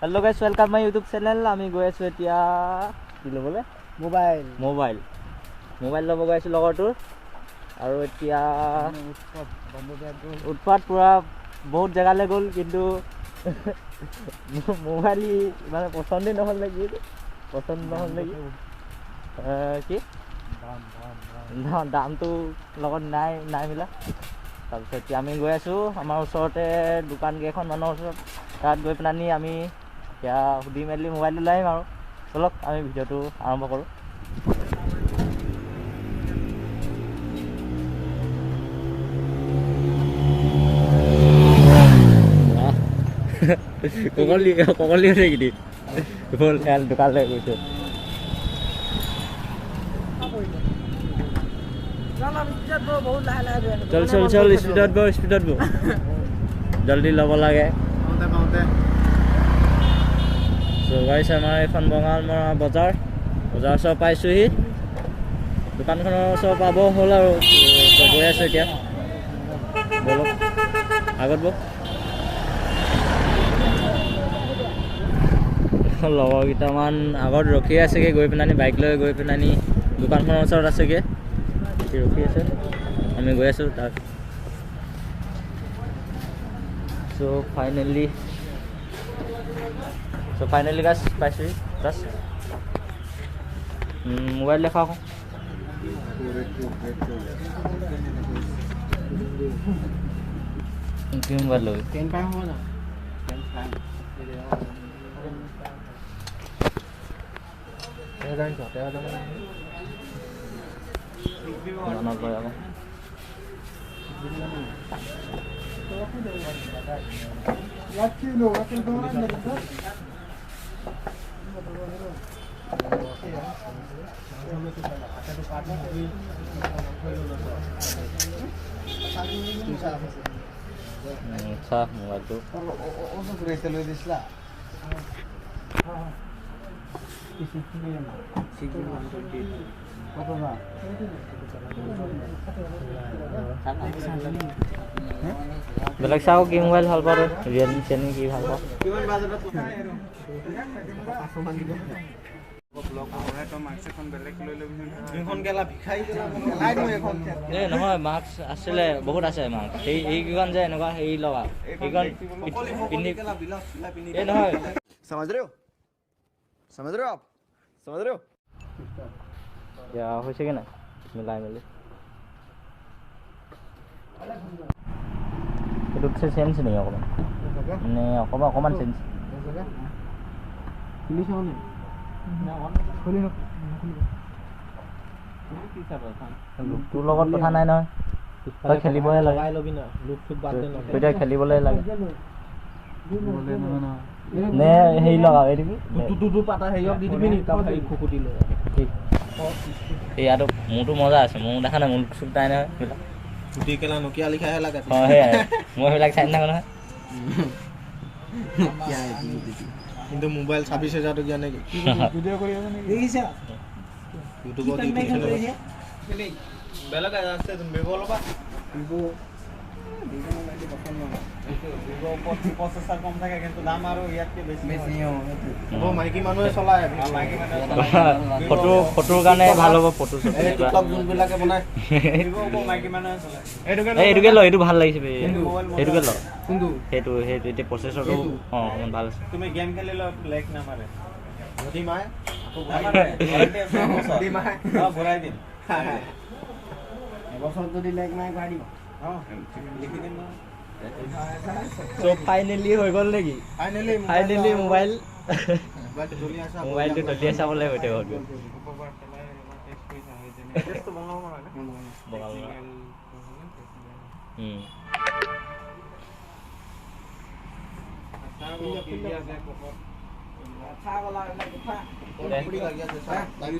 Hello guys, welcome my YouTube channel. আমি গৈ আছোঁ এতিয়া কি ল'বলৈ? মোবাইল। মোবাইল ল'ব গৈ আছোঁ লগৰটোৰ। আৰু এতিয়া উৎপাত পূৰা বহুত জেগালৈ গ'ল, কিন্তু মোবাইল মানে পচন্দেই নহ'ল নেকি? পচন্দ নহ'ল নেকি? কি দামটো লগত নাই নাই মিলা। তাৰপিছত এতিয়া আমি গৈ আছোঁ আমাৰ ওচৰতে দোকান কেইখনমানৰ ওচৰত, তাত গৈ পেলানি আমি এতিয়া সুধি মেলি মোবাইলটো লৈ আহিম। আৰু চলক আমি ভিডিঅ'টো আৰম্ভ কৰোঁ। ককলি ককলি নেকি ব'ল, দোকানলৈ গৈছে। চল চল চল, স্পীডত বল, স্পীডত বল, জলদি ল'ব লাগে। চ' গাইছ, আমাৰ এইখন বঙালমৰা বজাৰ, বজাৰ ওচৰ পাইছোঁহি। দোকানখনৰ ওচৰ পাব হ'ল আৰু গৈ আছোঁ এতিয়া। ব'লক আগত ব'ল। লগৰ কেইটামান আগত ৰখি আছেগৈ, গৈ পেলানি বাইক লৈ গৈ পেলানি দোকানখনৰ ওচৰত আছেগৈ, ৰখি আছে। আমি গৈ আছোঁ তাত। চ' ফাইনেলি গাছ পাইছোঁহি। জাষ্ট মোবাইল দেখাওঁ। কি মোবাইল ল'বি? মোবাইলটো বেলেগ চাওঁ। কি মোবাইল ভাল পাওঁ? ৰিয়েলমি চেলমি কি ভাল পাওঁ? এই নহয়, মাস্ক আছিলে, বহুত আছে মাস্ক। সেই এইকেইখন যে এনেকুৱা হেৰি লগা সেইখন পিন্ধি। এই নহয়, এতিয়া হৈছেগৈ নাই মিলাই মেলি? এইটোতছে চেঞ্জ নেকি অকণমান? মানে অকণমান অকণমান চেঞ্জ। লোকটোৰ লগত কথা নাই নহয়, তই খেলিবহে লাগে। এতিয়া খেলিবলৈ লাগে নে হেৰি লগাও? এইটো কি? ইয়াতো মোৰতো মজা আছে। মোৰ দেখা নাই, মোৰ চুপ নাই নহয় সেইবিলাক। অঁ, সেয়াই, মই সেইবিলাক চাই নাথাকোঁ নহয়। কিন্তু মোবাইল 26,000 টকীয়া নেকি? মাইকী মানুহে চলায়। ফটোৰ কাৰণে ভাল হ'ব। ফটো যোনবিলাকে বনায় এইটোকে ল, এইটো ভাল লাগিছে, সেইটোকে ল। সেইটো সেইটো এতিয়া প্ৰচেছৰটো অঁ অকণমান ভাল আছে। তুমি গেম খেলিলে লেগ নামাৰে। যদি মাৰে ঘূৰাই দিম। এবছৰত যদি লেগ মাৰে ঘূৰাই দিব। চ' ফাইনেলি হৈ গ'ল নেকি? ফাইনেলি মোবাইল মোবাইলটো দলিয়াই চাব লাগিব এতিয়া ঘৰত গৈ।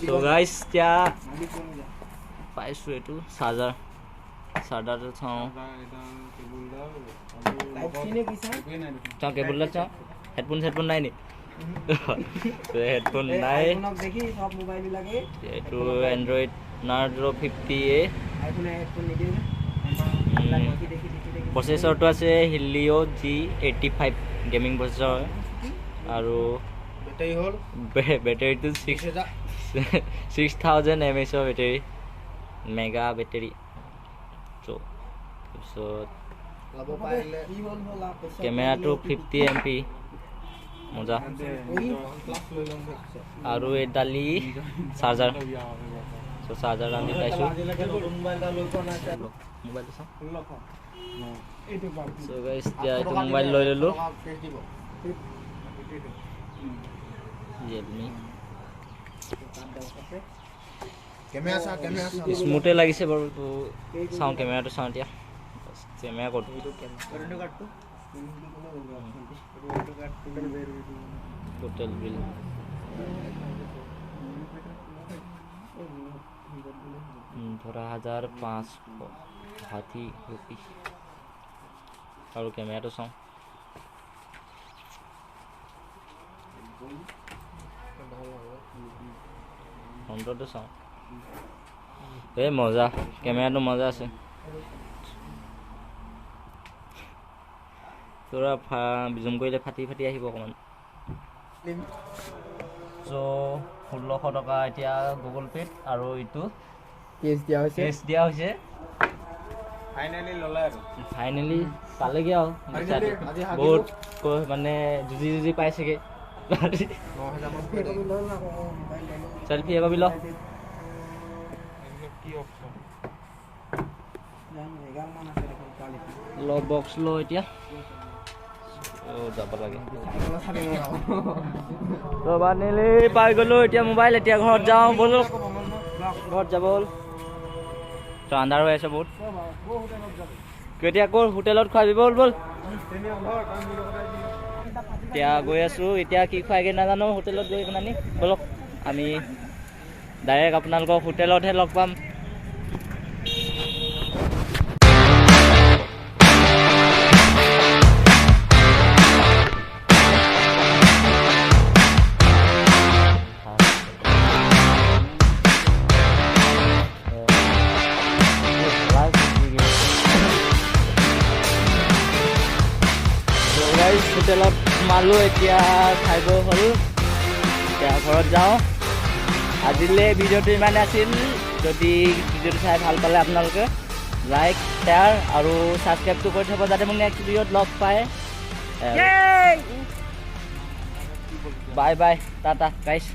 চ' গাইছ, এতিয়া পাইছোঁ এইটো চাৰ্জাৰ। চাৰ্জাৰটো চাওঁ চাওঁ, কেবুলডাল চাওঁ। হেডফোন চেডফোন নাই নি? হেডফোন নাই। এইটো এণ্ড্ৰইড নাৰ্জো 50A। প্ৰচেছৰটো আছে হিলিঅ' G85 gaming processor হয়। আৰু বেটাৰী হ'ল বেটাৰীটো 6000 mAhৰ বেটাৰী, মেগা বেটাৰী। চ' তাৰপিছত ল'ব পাৰিলে কেমেৰাটো 50 MP, মজা। আৰু এই দালি চাৰ্জাৰ, চ' চাৰ্জাৰ আমি পাইছোঁ। মোবাইলটো চাওঁ। চ' গাইছ, এতিয়া এইটো মোবাইল লৈ ল'লোঁ, ৰিয়েলমি। স্মুথে লাগিছে বাৰু। তো চাওঁ, কেমেৰাটো চাওঁ এতিয়া। কেমেৰা ক'ত? টোটেল বিল 15,560 ৰুপি। আৰু কেমেৰাটো চাওঁ, ফ্ৰণ্টটো চাওঁ। এই মজা, কেমেৰাটো মজা আছে। তোৰা জুম কৰিলে ফাটি ফাটি আহিব অকণমান। চ' 1600 টকা এতিয়া গুগল পে'ত, আৰু এইটো কেছ দিয়া হৈছে, কেছ দিয়া হৈছে। ফাইনেলি ল'লে আৰু ফাইনেলি পালেগৈ আৰু বহুত মানে যুঁজি যুঁজি পাইছেগৈ। চেলফি একবি ল। ল বক্স ল, এতিয়া যাব লাগে। ফাইনেলি পাই গ'লো এতিয়া মোবাইল। এতিয়া ঘৰত যাওঁ, ব'লো ঘৰত যাব হ'ল। তো আন্ধাৰ হৈ আছে বহুত। কেতিয়া ক'ৰ হোটেলত খুৱাবি, ব'ল ব'ল। এতিয়া গৈ আছোঁ, এতিয়া কি খুৱাইগৈ নাজানো হোটেলত গৈ পেলানি। ব'লক, আমি ডাইৰেক্ট আপোনালোকক হোটেলতহে লগ পাম। হোটেলত সোমালোঁ, এতিয়া খাই বৈ হ'ল, এতিয়া ঘৰত যাওঁ। আজিলৈ ভিডিঅ'টো ইমানে আছিল। যদি ভিডিঅ'টো চাই ভাল পালে আপোনালোকে লাইক, শ্বেয়াৰ আৰু ছাবস্ক্ৰাইবটো কৰি থ'ব, যাতে মোক নেক্সট ভিডিঅ'ত লগ পায়। Bye bye, tata guys.